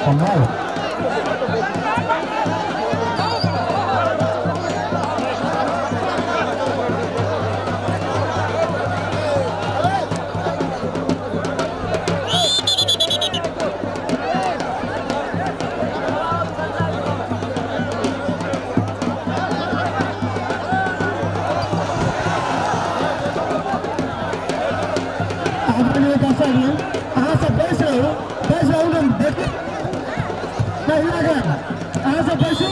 कमाल। अहाँ सब बैस रहू, बैस रहू ने। देखी महिलागण, अहाँ सब बैसू।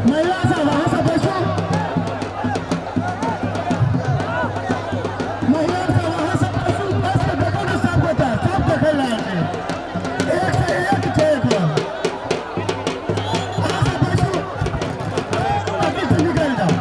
महिला सब, अहाँ सब बैसू। महिला सब, अहाँ सब बैसू। बैस के देखू ने सब गोटा, सब देखै लए आयल छै। एक से एक छै एखन। अहाँ सब बैसू, अभी से निकलि जाउ।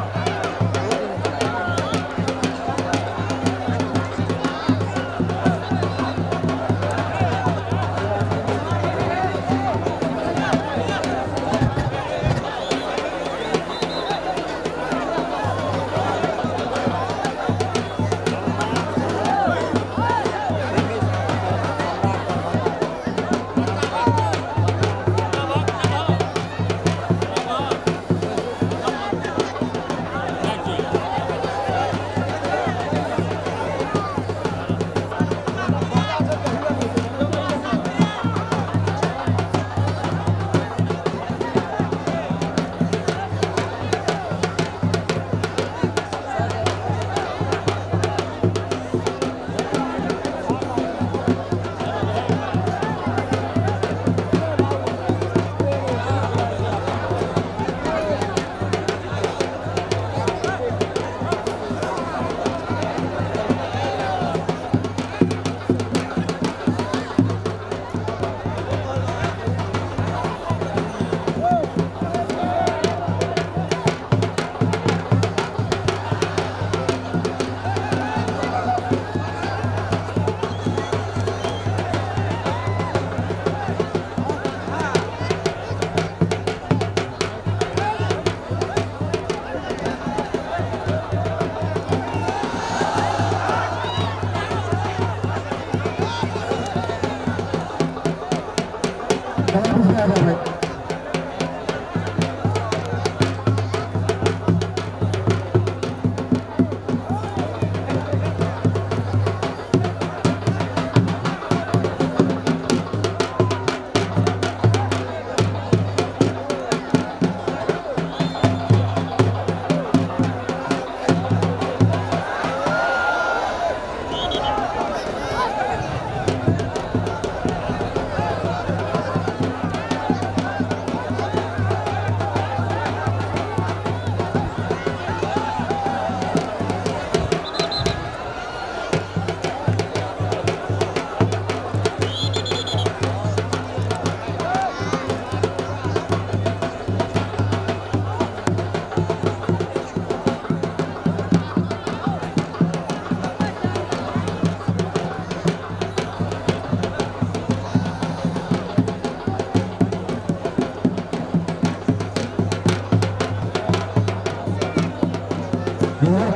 वापस आ जाओ भाई।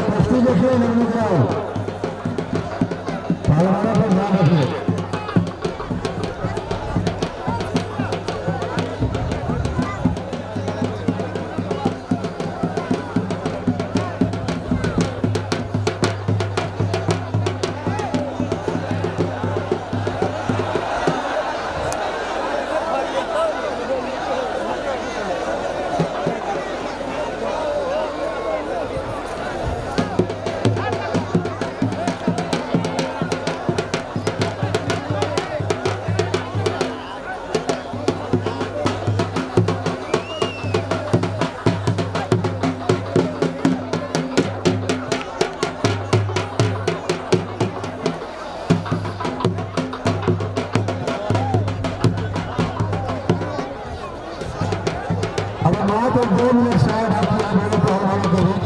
कुश्ती देखिए, नर्मद राव पहलवानों पर ध्यान रखिए। अब मात्र 2 मिनट समय बाकी है दोनों पहलवानों के बीच।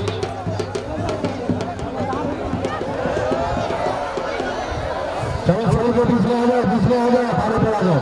चलो, चलो के बीच में आ जाओ, बीच में आ जाओ, पानी पर आ जाओ।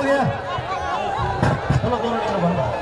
ਗਿਆ। ਚਲੋ, ਦੋਨੋਂ ਟੀਮਾਂ ਬੰਦ।